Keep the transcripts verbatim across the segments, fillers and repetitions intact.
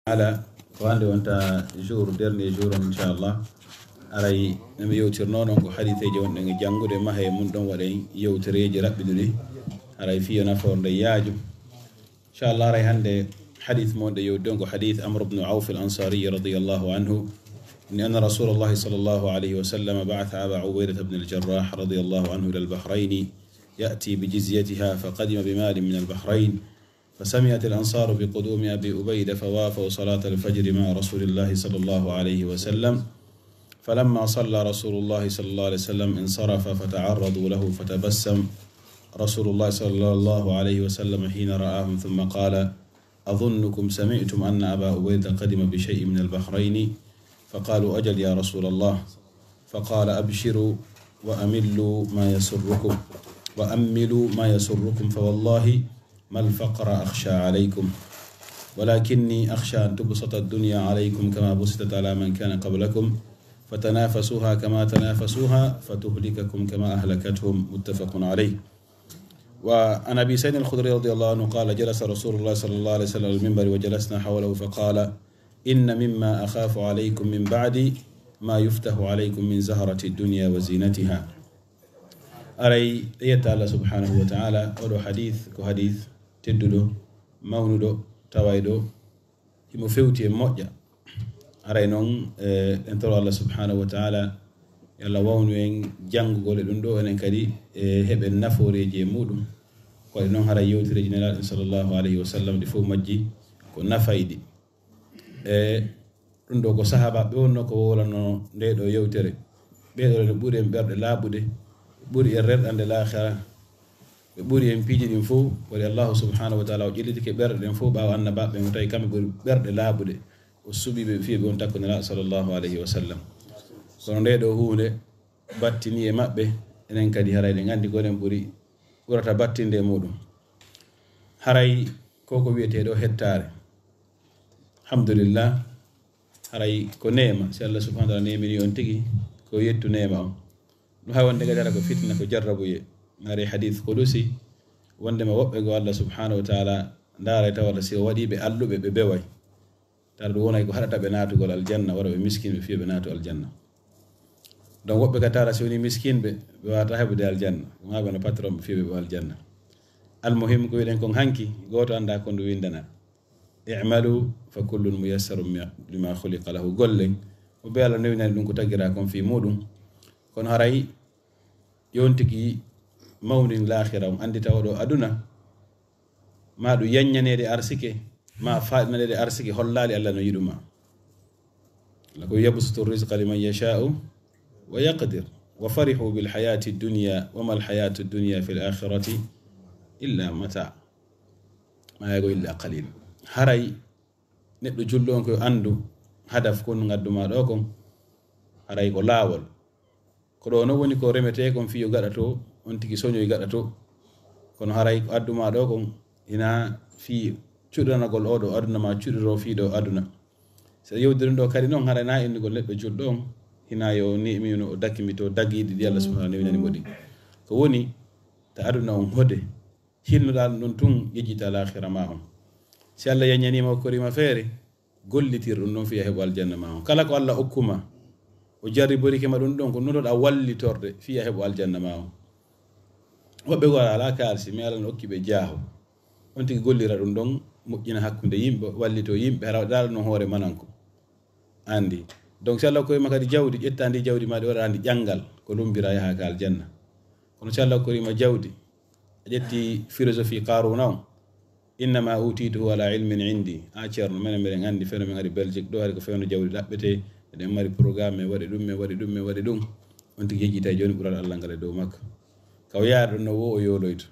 Ala, ko hannde wonta jour, dernier jour on, inchallah. Aray, no mi yewtirnoo noon ko hadiseeji wonɗen e janngude, maha e mum ɗon waɗen yewtereeji raɓɓiɗuɗi. Aray, fii yo nafoore nde yaaju. Inchallah, aray hannde hadis mo wonɗen yewtude on ko hadis Amr ibn Awf al-Ansari radiyallahu anhu. إن رسول الله صلى الله عليه وسلم بعث أبا عبيدة بن الجراح رضي الله عنه إلى البحرين يأتي بجزيتها، فقدم بمال من البحرين، فسمعت الأنصار بقدوم أبي عبيدة فوافوا صلاة الفجر مع رسول الله صلى الله عليه وسلم، فلما صلى رسول الله صلى الله عليه وسلم انصرف فتعرضوا له فتبسم رسول الله صلى الله عليه وسلم حين رآهم ثم قال: أظنكم سمعتم أن أبا عبيدة قدم بشيء من البحرين، فقالوا: أجل يا رسول الله. فقال: أبشروا وأملوا ما يسركم، وأملوا ما يسركم، فوالله ما الفقر أخشى عليكم، ولكني أخشى أن تبسط الدنيا عليكم كما بسطت على من كان قبلكم، فتنافسوها كما تنافسوها، فتهلككم كما أهلكتهم. متفق عليه. وعن أبي سعيد الخدري رضي الله عنه قال: جلس رسول الله صلى الله عليه وسلم على المنبر وجلسنا حوله فقال: إن مما أخاف عليكم من بعدي ما يفتح عليكم من زهرة الدنيا وزينتها. Aray, yetta Allah subhanahu wa ta'ala, oɗo hadith ko hadith tedduɗo, mawnuɗo, tawayɗo himo fewti e moƴƴa. Aray noon, eh, en toro Allah subhanahu wa ta'ala, yo Allah wawnu en janngugol e ɗum ɗo, enen kadi, eh, heɓen nafooreeji e muɗum. Ko waɗi noon, haray yewtereeji Nelaaɗo sallallahu alayhi wa sallam ɗi fof majji ko nafayɗi. E ɗum ɗo ko sahaabaaɓe wonnoo ko wowlanoo nde ɗo yewtere. Ɓee ɗo no ɓuri en ɓerɗe laaɓuɗe, ɓuri en rerɗande laakhira. Ɓe ɓuri en piiji ɗin fof, waɗi Allahu subhanahu wa ta'ala o ƴellitike ɓerɗe ɗen fof ɓaawo annabaaɓe ɓen, o tawi kamɓe ɓuri ɓerɗe laaɓuɗe. O suɓii ɓe fii ɓe on takko Nelaaɗo sallallahu alayhi wa sallam. Kono nde ɗo huunde battini e maɓɓe, enen kadi haray ɗen anndi ko enen ɓuri, ɓurata battinde e muɗum. Haray ko ko wiyetee ɗo hettaare. Alhamdulillah, haray ko neema, si Allah subhanahu wa ta'ala neemini on tigi, ko yettu neema on. Ɗum hay wonde gadara ko fitina, ko jarrabuye. Ngari hadith qudusi, wondema woɓɓe goo Allah subhanahu wa ta'ala ndaaray tawa si o waɗii ɓe alluɓe, ɓe beway. Tara ɗum wonay ko haɗata ɓe naatugol aljanna, wara ɓe miskinɓe fii ɓe naatu aljanna. Donc woɓɓe ka tara si woni miskinɓe, ɓe wata heɓude aljanna. Ɗum haa ɓe no patron ɓe fii ɓe ɓe aljanna. Almuhim ko wiɗen kon hanki, gooto annda ko ndu windana. I'malu fa kullun muyassarun mi-, lima khuliqa lahu. Gollen, ko be Allah newinani ɗum ko tagira kon fii muɗum. Kono haray, yo on tigi mawnin laakhira on, anndi tawa ɗo aduna, ma ɗum yaññaneede arsike, ma faaɗinaneede arsike, hollaali Allah no yiɗuma. Ko yabsutu rizqa liman yasha'u wa yaqdir. Wa farihu bil hayati dunya, wa mal hayatu dunya fil akhirati illa mata. Ma yago illa qalil. Haray neɗɗo julɗo on ko yo anndu hadaf kon ngaddu ma ɗo kon, haray ko laawol. Ko ɗo non woni ko remetee kon fii yo gaɗa to, on tigi soñoy gaɗa to. Kono haray ko addu ma ɗo kon, hina fii cuɗanagol oo ɗo aduna ma cuɗiro fii ɗo aduna. So yewdirin ɗo kadi non, haray na innugol neɗɗo julɗo on, hina yo ni mi no o dakki mi to daggiiɗi ɗi Allah subhanahu wa ta'ala newinani mo ɗi. Ko woni, ta aduna on hode, hinnuɗaa ɗum ɗon tun, yejjita laakhira ma on. Si Allah yaññaniima, okkorima feere, gollitir ɗum ɗon fii a heɓo aljanna ma on. Kala ko Allah okkuma, o jarriborike ma ɗum ɗon, ko notoɗaa wallitorde fii a heɓo aljanna ma on. Woɓɓe goo alaa kaalisi, mais Allah no okki ɓe jaaho. On tigi gollira ɗum ɗon, moƴƴina hakkunde yimɓe, wallito yimɓe, hara waɗaɗa ɗum hoore mananko. Anndi. Donc, si Allah okkorima kadi jawdi, ƴetta ndi jawdi ma ɗi waɗa ndi ƴanngal, ko lumbira yaha ka aljanna. Kono si Allah okkorima jawdi, a ƴetti philosophie Qaruna on, innama utituhu ala ilmin indi. A ceerno, menen meɗen anndi feno men ari Belgique ɗo, hari ko feno jawdi ɗaɓɓete, eɗen mari programme, men waɗi ɗum, men waɗi ɗum, men waɗi ɗum. On tigi yejjita jooni ɓural Allah ngal e dow makko. Ka o yaari ɗon no wo o yooloyto.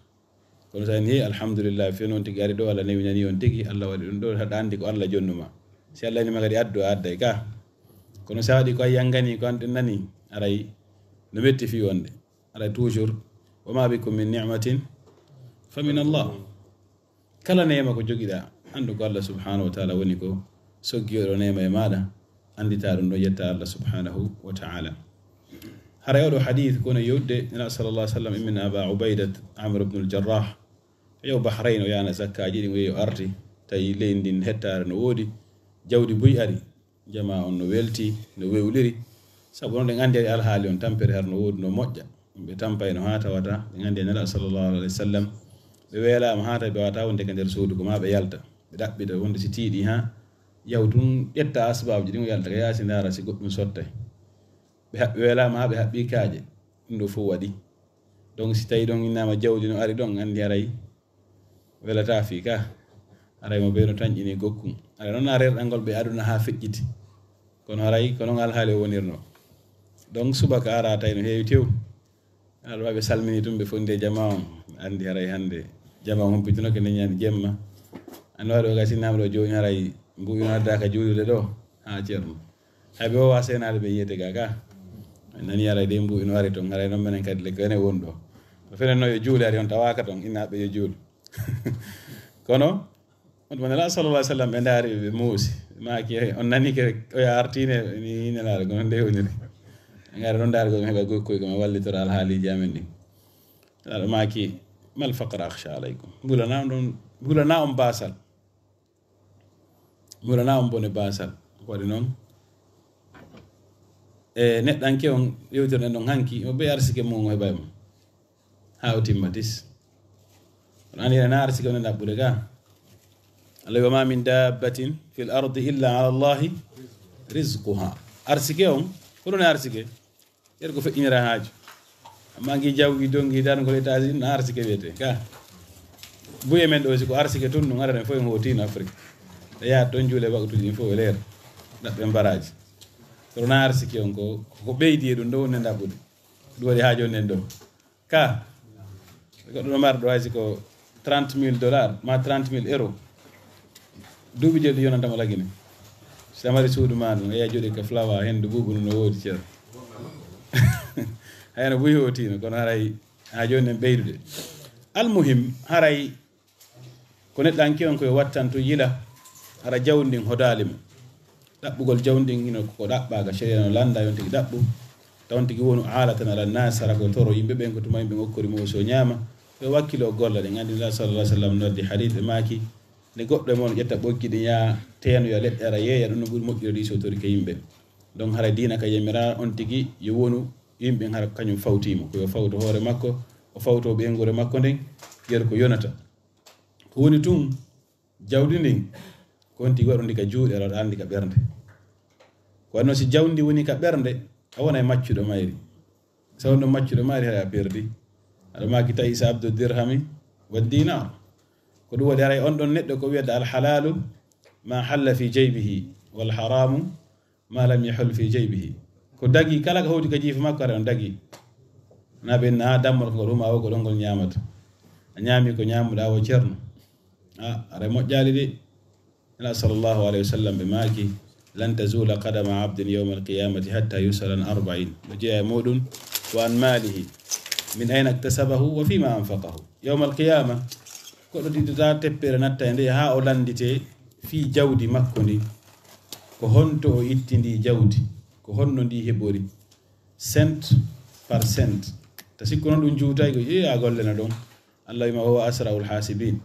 Kono so en, he, alhamdulillah, fii non tigi ari ɗo, Allah newinani on tigi, Allah waɗi ɗum ɗo, haɗa anndi ko Allah jonnuma. Si Allah nima kadi addu, a adday ka. Kono sa waɗi ko a yangani, ko an ɗum nani, aray no metti fii wonde. Aray toujours, wa ma bikum min ni'matin fa min Allah. Kala neema ko jogiɗa, anndu ko Allah subhanahu wa ta'ala woni ko soggi oɗo neema e maɗa, anndita ɗum ɗo yetta Allah subhanahu wa ta'ala. Haray oɗo hadith ko no yewde, Nela sallallahu alaihi wasallam immina Aba Ubaidat Amir ibn al-Jarrah, yo Bahrain o yana zakkaji ɗin, o yehi o arti, tawi leydi ndin hettaare no woodi, Jawdi buy ari, jamaa on no welti, no wewliri. Sabu onon ɗen anndi ari alhaali on tampere har no woodi no moƴƴa. Yimɓe tampay no haa tawata, ɓe anndi Nelaaɗo sallallahu alaihi wasallam. Ɓe weelaama haa tawi ɓe wata wonde ka nder suudu ko maa ɓe yalta. Ɓe ɗaɓɓita wonde si tiiɗi haa yahu tun ƴetta asbaabuji ɗin o yalta ka yaasi ndaara si goɗɗum sottay. Ɓe haɓɓi weelaama haa ɓe haɓɓi kaaƴe. Ɗum ɗo fof waɗi. Donc si tawi ɗon innama jawdi no ari ɗon, anndi haray welataa fii ka. Haray mo bee no tanƴini gokkun. Haray noon na rerɗangol ɓe aduna haa feƴƴiti. Kono haray ko noon alhaali o wonirno. Donc subaka ara tawi no heewi tew. Aɗa wawi ɓe salmini tun ɓe fondi e jama on. Anndi haray hannde jama on humpitino ke neñaani jemma. Anndi waɗo ga sinnama ɗo jooni haray mbuyu no adda ka juulude ɗo. Haa ceerno. Hay ɓe wowa seenaade ɓe yiyete ga ka. En nani haray de mbuyu no ari ton. Haray noon menen kadi le ko ene woni ɗo. Ko fenen no yo juuli ari on tawaaka ton. Inna ɓe yo juulu. Kono on ɗum Nelaaɗo sallallahu alaihi wasallam ɓe ndaari ɓe muusi. Maaki on nani ke o ya artine ni Nelaaɗo ko noon de woniri. Ngara ɗon ndaari ko mi heɓa goy koy ko mi wallitora alhaaliji amen ɗin. Nelaaɗo maaki mal faqra akhsha alaykum. Mbulana on ɗon, mbulana on baasal. Mbulana on bone baasal. Ko waɗi noon e neɗɗanke on yewtirɗen ɗon hanki o ɓe arsike mum o heɓa e mum. Haa o timma tis. Kono anndi ene arsike on e ɗaɓɓude ga. Allah wa ma min dabbatin fil ardi illa ala Allahi rizquha. Arsike on, ko ɗon e arsike. Yer ko feƴƴinira haaju. Amma ngi jawgi dongi dan ko États-Unis na arsike wiyete. Ka. Buye men ɗo si ko arsike tun ɗum arata fof en hootino Afrique. Ɓe yahat ɗon juule waktuji ɗin fof e leer. Ɗaɓɓen baraji. Kono na arsike on ko, ko ɓeydi e ɗum ɗo wonde ɗaɓɓude. Ɗum waɗi haaju on nden ɗo. Ka. Goɗɗo no marɗo hay si ko trente mille dollars, ma trente mille euros. Duuɓi jeeɗi yonanta mo lagine. Si a mari suudu ma ɗum, eya joɗi ka flawa, hendu bubu no woodi ceer. Hayno buy hootino, kono haray haa jooni en ɓeydude. Almuhim, haray ko neɗɗanke on ko yo wattantu yila, hara jawdi ndin hodaali mo. Ɗaɓɓugol jawdi ndin hino ko ɗaɓɓaaka, shari'a no landa yon tigi ɗaɓɓu. Taw on tigi wonu alatan ala nas, hara ko toro yimɓe ɓen ko tuma yimɓe okkori mo o so ñaama. Ko yo wakkilo golla ɗen. Anndi Nelaaɗo sallallahu alaihi wasallam noddi hadith e maaki, nde goɗɗo e mon ƴetta ɓoggi ɗin yaa teenoya leɗɗe ara yeeya, ɗum no ɓuri moƴƴude ɗi so tori ka yimɓe. Donc haray diina ka yamira on tigi yo wonu yimɓe hara ko kañum fawti mo. Ko yo fawto hoore makko, o fawto ɓeynguure makko nden, yer ko yonata. Ko woni tun, jawdi ndin, ko on tigi waɗundi ka juuɗe, aɗa anndi ka ɓernde. Ko wanno si jawdi woni ka ɓernde, a wona e maccuɗo mayri. So on ɗon maccuɗo mayri, hay a perdi. Aɗa maaki tawi sa abdu dirhami wa dinar. Ko ɗum waɗi haray on ɗon neɗɗo ko wiyata al halalu ma halla fi jaybihi, wal haramu ma lam yahul fi jaybihi. Ko dagi, kala ko hawti ka jiifa makko, haray on dagi. Na ɓe na dammol ko ɗum, a o ko ɗon ngol ñaamata. A ñaami ko ñaamuɗa o ceerno. A, haray moƴƴaali de. Nelaaɗo sallallahu alaihi wasallam ɓe maaki, lan tazula qadama abdin yawma alqiyamati hatta yusala an arba'in. Ɗo jeeya e muɗum, wa an malihi, min ayna iktasabahu wa fima anfaqahu. Yawma alqiyama, goɗɗo diddata teppere natta e nde haa o landite fii jawdi makko ndi. Ko honto o itti ndi jawdi? Ko honno ndi heɓori? Cent par cent. Ta sikkuno ɗum juutay ko, "Ee, a golle na ɗon." Allah wima, "Wa huwa asra'ul hasibin.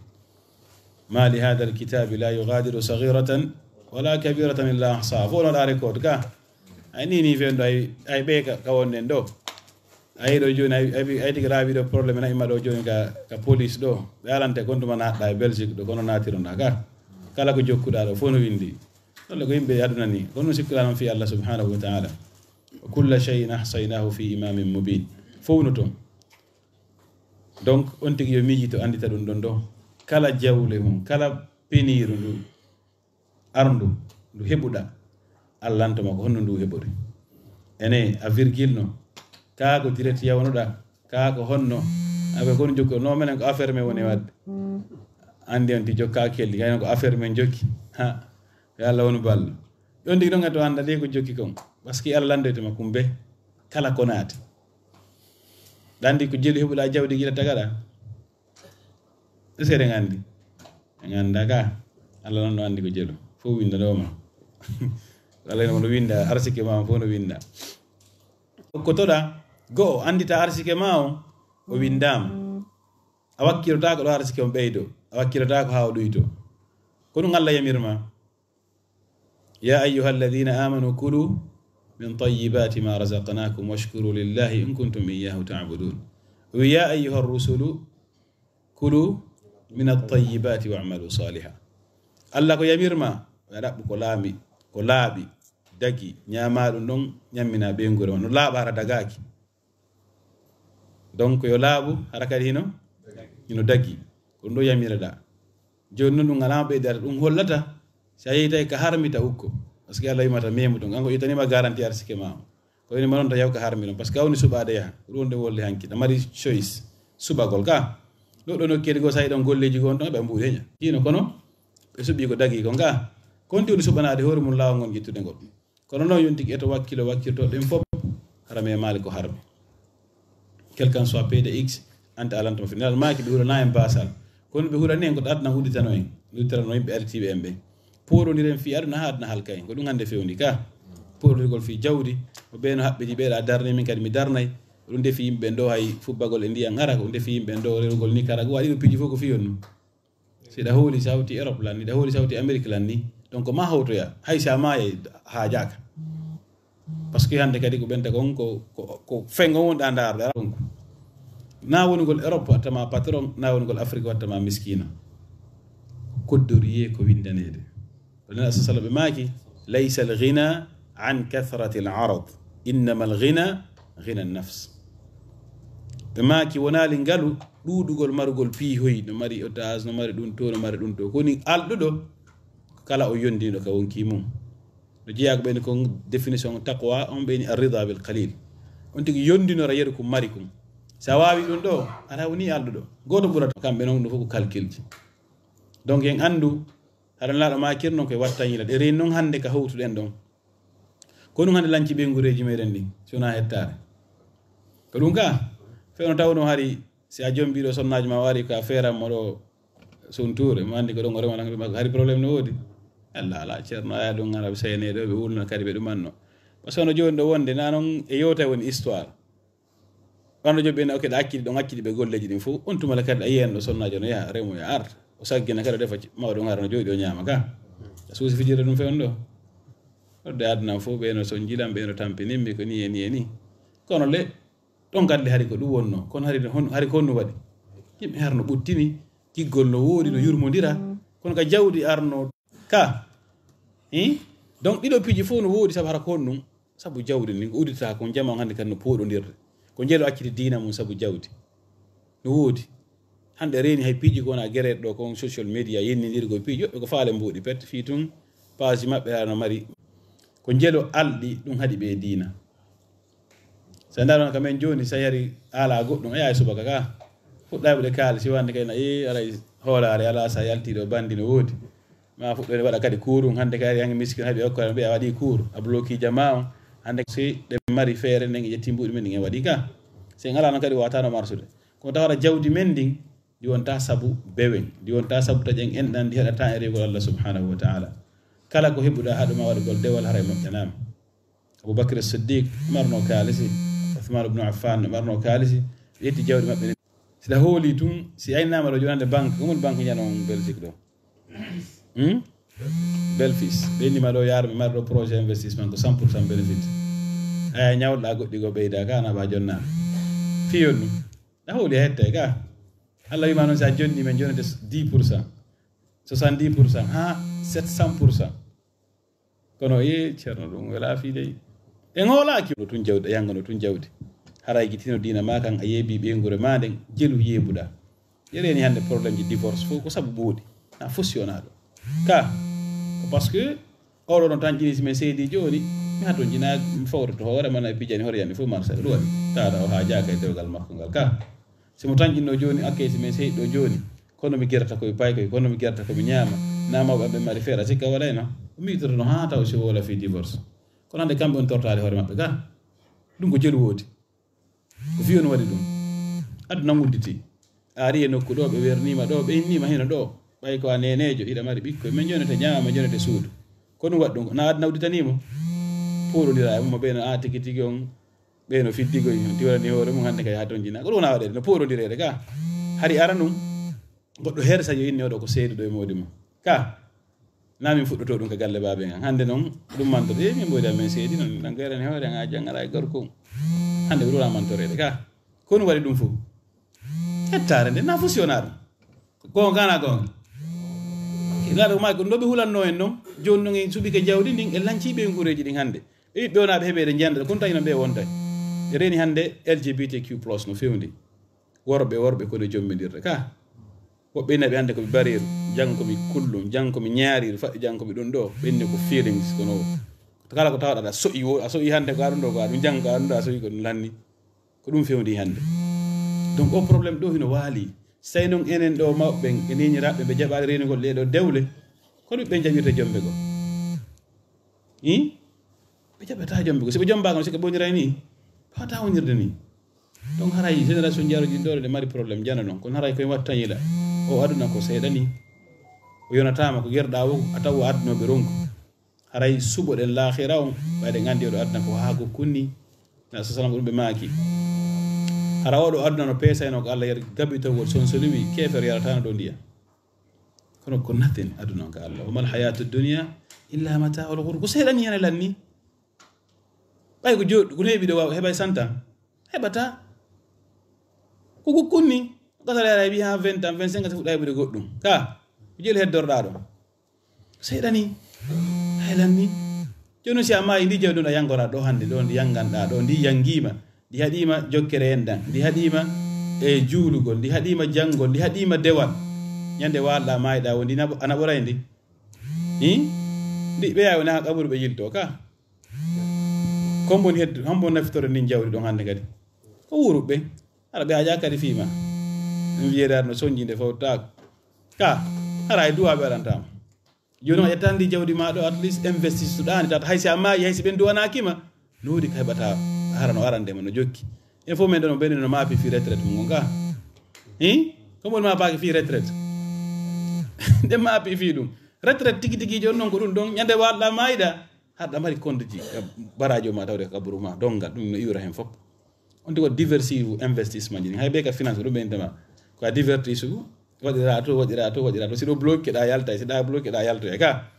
Ma li hadha alkitabi la yughadiru saghiratan wala kabiratan illa ahsaha." Fof no ɗa record ka. Ay ni ni fen ɗo ay, ay ɓe ka, ka wonden ɗo. Ay ɗo jooni, ay, ay, ay tigi raawi ɗo problème na imma ɗo jooni ka, ka police ɗo. Ɓe alante kon tuma naatɗa e Belgique ɗo, kono naatironɗa ka. Kala ko jokkuɗa ɗo, fof no windi. Ɗon ko yimɓe aduna ni. Kono sikkuɗa noon fi Allah subhanahu wa ta'ala. "Wa kulla shay'in ahsaynahu fi imamin mubin." Fof no toon. Donc, on tigi yo miijito, anndita ɗum ɗon ɗo. Kala jawle mum, kala peniiru ndu, arndu, ndu heɓuɗa, Allah lanto ma ko honno ndu heɓori. Ene, a virgule no, kaa ko direct yawnuɗa, kaa ko honno, aɓe kon jokko, no menen ko affaire men woni waɗde. Anndi on ti jokka keldi, kayno ko affaire men jokki. Ha, yo Allah wonu ballo. Ɗon tigi ɗon to annda de ko jokki kon. Parce que Allah landoyte ma kumbe, kala ko naati. Ɗa anndi ko jelu heɓuɗa jawdi gila tagaɗa. Seeɗa en anndi. En annda ka. Allah noon no anndi ko jelu. Fof winda ɗo ma. Allah no winda, arsike ma fof no winda. Ko toɗa, go'o, anndita arsike ma o, o windaama. A wakkilotaako ɗo arsike on ɓeydo. A wakkilotaako haa o ɗuyto. Ko ɗum Allah yamir ma. يا أيها الذين آمنوا كلوا من طيبات ما رزقناكم واشكروا لله إن كنتم إياه تعبدون. ويا أيها الرسل كلوا من الطيبات واعملوا صالحا. Allah ko yamirma, a ɗaɓɓu ko laami, ko laaɓi, dagi, ñaama ɗum ɗon, ñammina ɓeynguure ma. No laaɓa hara dagaaki. Donc, yo laaɓu, hara kadi hino, hino dagi. Ko ɗum ɗo yamiraɗa. Jooni noon ɗum alaa ɓeydare, ɗum hollata, si a yeytay ka harmi ta ukko. Parce que Allah yimata memu ɗum. Kanko ittanima garanti arsike ma. Ko woni ma noon ta yaw ka harmi ɗum. Parce que a woni suɓaade yaha. Ko ɗum wonde wolde hanki. A mari choix. Suɓagol ka. Ɗo ɗo nokkeeli goo sa yiɗon golleeji goo on ɗon ɓe mbuuɗi heña. Hino kono, ɓe suɓi ko dagi kon ka. Konti woni suɓanaade hoore mum laawol ngol ƴettude ngol. Kono noon yonti ki eto wakkilo wakkirto ɗen fof. Harame maali ko harmi. Quel qu'en soit P D X, anta alantuma fi. Nelal maaki ɓe hula na en basal. Kono ɓe hula ni en ko aduna udditano en. Udditirano yimɓe artiiɓe en ɓe. Pooɗondiren fii aduna haa aduna halka en. Ko ɗum hannde fewndi ka. Pooɗondirgol fii jawdi. Ko ɓe no haɓɓidi ɓe ɗa darni min kadi mi darnay. Ko ɗum defi yimɓe ɓen ɗo hay fubbagol e ndiyan ara. Ko ɗum defi yimɓe ɓen ɗo rewugol Nicaragua. Waɗi ɗum piiji fof ko fii on ɗum. Si ɗa hooli sawti Europe lan ni, ɗa hooli sawti Amérique lan ni. Donc ma hawtoya. Hay sa maayay haajaaka. Parce que hannde kadi ko ɓenta kon ko, ko, ko fengo wonɗa ndaarde ara kon ko. Na wonugol Europe wattama patron, na wonugol Afrique wattama miskina. Koddoriyee ko windaneede. Ko Nela sa sallam ɓe maaki, "Laysa al-ghina an kathrati al-arad, innama al-ghina ghina an-nafs." Ɓe maaki, wonaali ngalu ɗuuɗugol marugol piihoy, no mari otage, no mari ɗum to, no mari ɗum to. Ko woni alɗuɗo, kala o yondiiɗo ka wonki mum. No jeyaa ko ɓeyni kon définition taqwa, on ɓeyni ar-rida bil qalil. On tigi yondinora yeru ko mari kon. Sa waawi ɗum ɗo, ara woni alɗuɗo. Gooto ɓurata kamɓe noon, ɗum fof ko calcul ji. Donc en anndu, haɗa laaɗo maakir noon koye watta yiila. Ɗe reeni noon hannde ka hawtuɗen ɗon. Ko ɗum hannde lanci ɓeynguureeji meɗen ɗin, si wonaa hettaare. Ko ɗum ka, fewno tawno hari, si a jombiiɗo sonnaajo ma o ari ko a feeran mo ɗo suntuure, mo anndi ko ɗon o rema lan, hari problème no woodi. Allah ala, ceerno aya ɗum ngara ɓe seyneɗo, ɓe wulna kadi ɓe ɗumanno. Parce que no jooni ɗo wonde, na noon e yewta woni histoire. Ɓanndo joɓɓi en, ok, ɗa accidi ɗon, accidi ɓe golleeji ɗin fof. On tuma le kadi a yiyan ɗo sonnaajo no yaha, remo ya arta. O saggina kadi o defa ci-, mawɗo ngara no jooɗi o ñaama ka. A suusi fijirde ɗum fewn ɗo. Ɗodde aduna fof, ɓe no son jilam, ɓe no tampinimmi, ko ni e ni e ni. Kono le, ɗon kadi le hari ko ɗum wonno. Kono hari hon-, hari ko honno waɗi? Yimɓe harno ɓuttini, giggol no woodi, no yurmondira. Kono ka jawdi arno ka. Hi? Donc ɗiɗo piiji fof no woodi sabu hara ko honɗum? Sabu jawdi ndin ko udditata kon, jama on hannde kadi no pooɗondirde. Ko njelo acciti diina mum sabu jawdi. No woodi. Hannde reeni hay piiji ko wona gereeɗe ɗo kon social media, yennindirgol piiji, yoɓɓe ko faale mbuuɗi pet, fii tun page maɓɓe ara no mari. Ko njelo alɗi, ɗum haɗi ɓe diina. Sa ndaaro ka men jooni, sa yari ala goɗɗum, a yahay subaka ka. Fuɗɗa heɓude kaalisi wande kay na, e, aray hoolaare ala sa yalti ɗo bandi no woodi. Ma fuɗɗoyde waɗa kadi kuurum. Hannde kadi, hanki miskin haɓi okkoyam, mbiya a waɗi kuur, a bloki jama on. Hannde si ɗe mari feere nden, ƴetti mbuuɗi men ɗin, en waɗi ka. Si en alaa noon kadi, watano marsude. Ko tawata jawdi men ndin, ndi wonta sabu bewen, ndi wonta sabu taƴen enɗan, ndi heɗata e rewgol Allah subhanahu wa ta'ala. Kala ko heɓuɗa haɗuma waɗugol dewal, haray moƴƴanaama. Abu Bakr Siddiq marno kaalisi, Uthman ibn Affan marno kaalisi, ɓe ƴetti jawdi maɓɓe. Si ɗa hooli tun, si aynama ɗo jooni hannde banque, ko woni banque ñano on Belgique ɗo? Hmm? Belfis. Ɓe innima ɗo yaarmi mari ɗo projet investissement ko cent pour cent bénéfice. Aya ñawɗa goɗɗi go ɓeyda ka na ba jonna. Fiyon ɗum. Ɗa hooli a hetta ka. Allah wima noon si a jonni men jonnete dix pour cent. Soixante-dix pour cent. Ha sept cent pour cent. Kono, e, ceerno, ɗum wela fii dey. En hoolaaki. No tun jawdi, a yannga no tun jawdi. Haray gitino diina ma kan, a yeebi ɓeynguure ma nden, jelu yeebuɗa. Yereeni hannde problème ji divorce fof ko sabu ɓooɗi. Na fosi wona ɗo. Ka, ko parce que oɗo no tan ƴini si men seedi jooni, mi haton jina mi fawtoto hoore man, a pijani hoore yami fof marsa ɗo waɗi. Taɗa o haajaaka e dewgal makko ngal ka. Si mo tan ƴinno jooni, akkay si men seedi ɗo jooni. Kono mi gerata koye paykoye, kono mi gerata ko mi ñaama. Na mawɓe am ɓe mari feere, a sikka waɗayno? O miitotono haa taw si woola fii divorce. Kono hannde kamɓe on tortaade hoore maɓɓe ka. Ɗum ko jelu woodi. Ko fii on waɗi ɗum. Aduna udditi. A ari e nokku ɗo, ɓe werniima ɗo, ɓe inniima hino ɗo. Ɓay ko a neeneejo, hiɗa mari ɓikkoy. Men jonete ñaama, men jonete suudu. Ko ɗum waɗi ɗum. Na aduna udditanii mo? Pooɗondira e mo, ɓe no a tigi tigi on. Ɓe no fiddigoy, on tiwarani hoore mum hannde kay haa ton jina. Ko ɗum wona waɗeede, no pooɗondireede ka. Hari ara ɗum, goɗɗo hersa yo inni oɗo ko seeduɗo e moodi mum. Ka, Na min fuɗɗoto ɗum ka galle baabe ngan. Hannde noon, ɗum mantoto. E min mboyda men seedi noon, nan gayrani hoore ngan, a janngaraa e gorko. Hannde ɓe ɗuura mantoreede ka. Ko ɗum waɗi ɗum fof. Hettaare nde, na fof si wonaa ɗum. Goonga na goonga. Laaɗo maa ko ɗo ɓe hulanno en noon. Jooni noon en suɓike jawdi ndin, en lancii ɓe nguureeji ɗin hannde. Ɓe ɓiɓɓe wonaa ɓe heɓeede njiyande, kono tawi noon ɓe wonta. E reeni hannde L G B T Q plus no fewndi. Worɓe, worɓe kono jommbindirde ka. Woɓɓe ina ɓe hannde ko ɓe bareeru, janngo ko ɓe kullum, janngo ko ɓe ñaariiru, faɗi janngo ko ɓe ɗum ɗo, ɓe inni ko feelings, kono kala ko tawɗa aɗa soƴi wo, a soƴi hannde ko aɗum ɗo, ko aɗum janngo, ko aɗum ɗo, a soƴi ko ɗum lanni. Ko ɗum fewndi hannde. Donc, o problème ɗo hino waali. So tawi noon enen ɗo mawɓe ɓen, e neñiraaɓe ɓe jaɓaali reenugol ɗee ɗo dewle, kono ɓe jaɓirta jombe goo? Hi? Ɓe jaɓataa jombe goo. Si ɓe jombaaka, si ɓe bondiray ni, ɓe waawataa wonirde ni. Donc, haray génération jaaroji ɗo ɗe mari problème jana noon. Kono haray koye watta yila. O aduna ko seeɗa ni. O yonataama ko gerɗaa wo, a taw o adunooɓe ronku. Haray suɓoɗen laakhira on, ɓayde en anndi oɗo aduna ko haa gokkunni. Na sa salam ko ɗum ɓe maaki. Hara oɗo aduna no peesayno ko Allah yari gabitowol sonsoliwi, keefer yarataano ɗo ndiyam. Kono ko nothing aduna on ka Allah. Wa mal hayatu dunya illa mata'ul ghurur. Ko seeɗa ni yana lanni. Ɓay ko jooɗ-, ko neeɓi ɗo waawa heɓay santan. Heɓata. Ko gokkunni. Gasara yara heɓi haa vingt ans, vingt-cinq ans, fuɗɗa heɓude goɗɗum. Ka, ko jeli heddorɗaa ɗo. Seeɗa ni, hay lanni. Jooni si a maayi, ndi jawdi ndi a yanngoraa ɗo hannde, ɗo ndi yannganɗaa ɗo, ndi yanngiima, ndi haɗiima jokkere enɗan, ndi haɗiima e juulugol, ndi haɗiima janngol, ndi haɗiima dewal. Ñande waalɗaa maayɗaa wo, ndi naɓo-, a naɓoray ndi? Hi? Ndi ɓeya woni haa qaburu ɓe yiltoo ka. Kombon heddu, hombon naftore ndin jawdi ɗon hannde kadi? Ko wuuruɓe. Hara ɓe haajaa kadi fii ma. Ɗum wiyeede hara no sonji nde fawtaako. Ka, hara e duwaa ɓe waɗantaama. Jooni noon, a ƴettan ndi jawdi maa ɗo, at least investistuɗaani, tata hay si a maayi, hay si ɓen duwanaaki ma, no woodi ka heɓata hara no arande ma, no jokki. En fof men ɗo no ɓen no maapi fii retraite mum ngon ka. Hi? Ko mon maapaaki fii retraite? Nde maapi fii ɗum. Retraite tigi tigi jooni noon ko ɗum ɗon, ñande waalɗaa maayiɗaa, haɗa mari compte ji, baraaji o ma tawde ka kaburu ma, donngal, ɗum no iwra heen fof. On tigi ko diversive investissement ji. Hay ɓe ka finance ko ɗum ɓe intema. Ko a divertisu, waɗira to, waɗira to, waɗira to. Si ɗo bloqué ɗa yalta, si ɗa bloqué ɗa yalta e ka.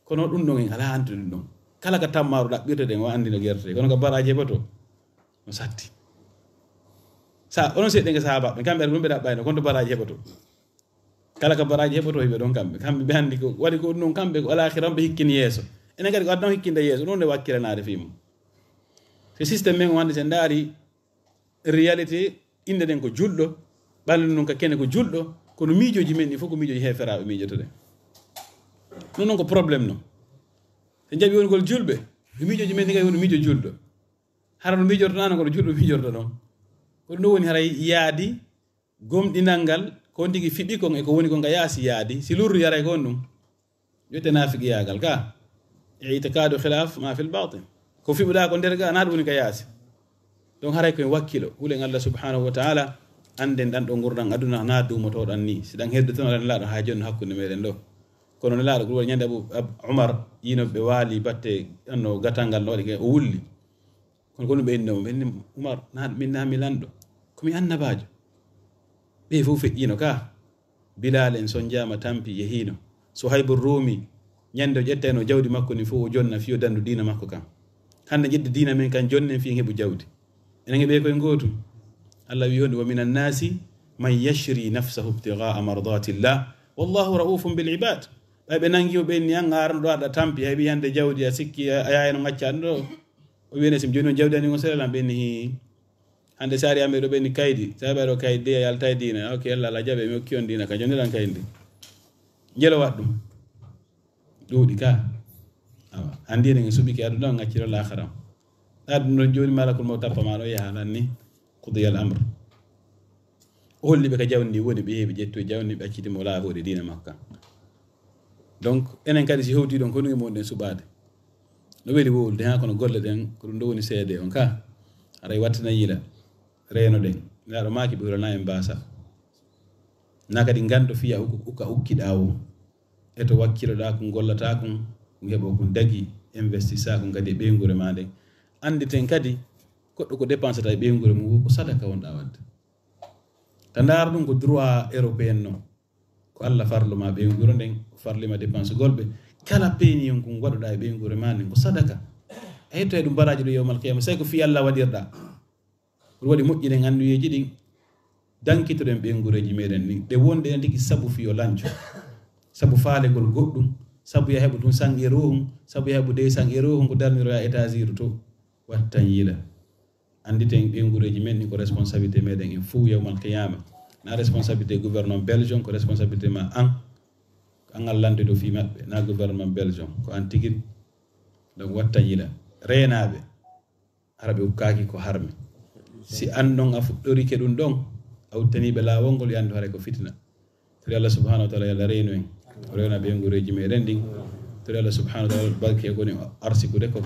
Kono ɗum ɗon en alaa anndi ɗum ɗon. Kala ka tammaaru ɗaɓɓirte ɗen o anndi no gerte. Kono ka baraaji heɓoto, no satti. Sa, onon seeɗa nga sahaba ɓe, kamɓe ɗum ɓe ɗaɓɓayno, kono to baraaji heɓoto. Kala ka baraaji heɓoto, hiɓe ɗon kamɓe. Kamɓe ɓe anndi ko waɗi ko ɗum ɗon kamɓe, ko alaakhira on ɓe hikkini yeeso. Enen kadi ko aduna on hikkinde yeeso, ɗum nde wakkilanaade fii mum. So système men o hannde, so en ndaari réalité, innde ɗen ko julɗo, ɓalnde ɗum ka kene ko julɗo, kono miijooji men ɗi fof ko miijooji heeferaaɓe miijotoɗen. Ɗum noon ko problème no. So jaɓi woni ngol julɓe, ko miijooji men ɗi kadi woni miijo julɗo. Hara no miijortonaa no kono julɗo miijorto noon. Ko ɗum ɗo woni haray yaadi, gomɗinal ngal, ko on tigi fiɓi kon e ko woni kon ka yaasi yaadi, si lurri yaray ko on ɗum. Ƴette naafiqiyaagal ka. I'tikaadu khilaaf ma fil baatin. Ko fiɓuɗaa ko nder ga, na ɗum woni ka yaasi. Ɗum haray ko en wakkilo. Hulen Allah subhanahu wa ta'ala, annden ɗan ɗo ngurɗan aduna na duumotoɗan ni. Si ɗan heddotono ɗan laaɗo haa jonno hakkunde meɗen ɗo. Kono ne laaɗo ko woni ñande Abu, Ab-, Umar, yino ɓe waali batte anno gatal ngal no waɗi, o wulli. Kono ko ɗum ɓe inni mo, ɓe inni Umar, na, min na mi lanɗo. Ko mi annabaajo. Ɓe fof feƴƴino ka. Bilal en sonjaama, tampi, yehiino. Suhaybu Rumi, ñande o ƴettayno jawdi makko ni fof, o jonna fii o dandu diina makko kan. Hannde ƴedde diina men kan, jonnen fii en heɓu jawdi. Enen e ɓe koye ngootu. Allah wi honde, "Wa minan nasi man yashri nafsahu ibtigha'a mardatillah. Wallahu ra'ufun bil ibad." Ɓay ɓe nangi o ɓe ni an, a arano ɗo aɗa tampi, hay ɓi hannde jawdi a sikki a, a yaayano ngacca ɗo. O wiyene sim jooni on jawdi ani on sere lan ɓe ni hi. Hannde saari amen ɗo ɓe ni kaydi, sa ɓe ɗo kaydi de a yalta e diina. Ok, Allah, Allah jaɓe mi okki on diina ka jooni lan kaydi. Njelo waɗ ɗum. Ɗuuɗi ka. Awa, anndi enen en suɓike aduna on, ngacciro laakhara on. Aduna jooni malakul mawt tappa ma ɗo yaha lan ni. Qudiyal amr. O holli ɓe ka jawdi ndi woni, ɓe yehi ɓe ƴettu e jawdi ndi, ɓe acciti mo laahuɗe diina makko kan. Donc, enen kadi si hewti ɗon, ko ɗum e mon ɗen suɓaade. No weli wowlude, haa kono golle ɗen, ko ɗum ɗo woni seede on ka. Aray wattina yila, reeno ɗen. Nelaaɗo maaki ɓe hulana en baasa. Na kadi nganndo fiya uka, uka ukkiɗaa o. E to wakkiloɗaa kun, gollataa kun, kun heɓo kun dagi, investisa kun kadi e ɓeynguure maa nden. Annditen kadi, goɗɗo ko dépensata e ɓeynguure mum, ko sadaka wonɗaa waɗde. Ta ndaara ɗum ko droit européen no. Ko Allah farlu ma ɓeynguure nden, o farli ma dépense gol ɓe. Kala peeni on kon waɗuɗaa e ɓeynguure maa nden ko sadaka. A hettoyay ɗum baraaji ɗo yawmal qiyama, sey ko fii Allah waɗirɗaa. Ɗum waɗi moƴƴiren anniyeeji ɗin, dankitoɗen ɓeynguureeji meɗen ɗin. Ɗe wonɗe en tigi sabu fii yo lanco, sabu faalegol goɗɗum, sabu ya heɓu tun san e ruuhun, sabu ya heɓu dey san e ruuhun ko darniroyaa étageur to. Wattan yila. Annditen ɓeynguureeji men ɗin ko responsabilité meɗen en fow yawmal qiyama. Na responsabilité gouvernement belge on, ko responsabilité ma an. An a lantoyto fii maɓɓe, na gouvernement belge on, ko an tigi. Donc wattan yila. Reenaaɓe, hara ɓe ukkaaki ko harmi. Si an non a fuɗɗorike ɗum ɗon, a uttaniiɓe laawol ngol, yo anndu haray ko fitina. Tori Allah subhanahu wa taala yo Allah reenu en. O reena ɓeynguureeji meɗen ɗin. Tori Allah subhanahu wa taala barke ko ni arsikude ko.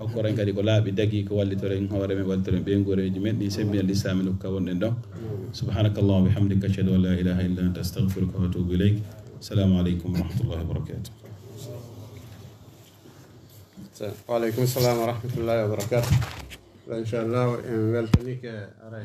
Okkoren kadi ko laaɓi dagi ko wallitoren hoore men, wallitoren ɓeynguureeji men ɗin, semmbina lislaam e nokka wonɗen ɗon. Subhanakallahumma wa bihamdika, ashhadu an la ilaha illa anta, astaghfiruka wa atubu ilayk. Assalamu aleykum wa rahmatullahi wa barakatuh. Wa aleykum salam wa rahmatullahi wa barakatuh. Inchallah, en weltanike aray.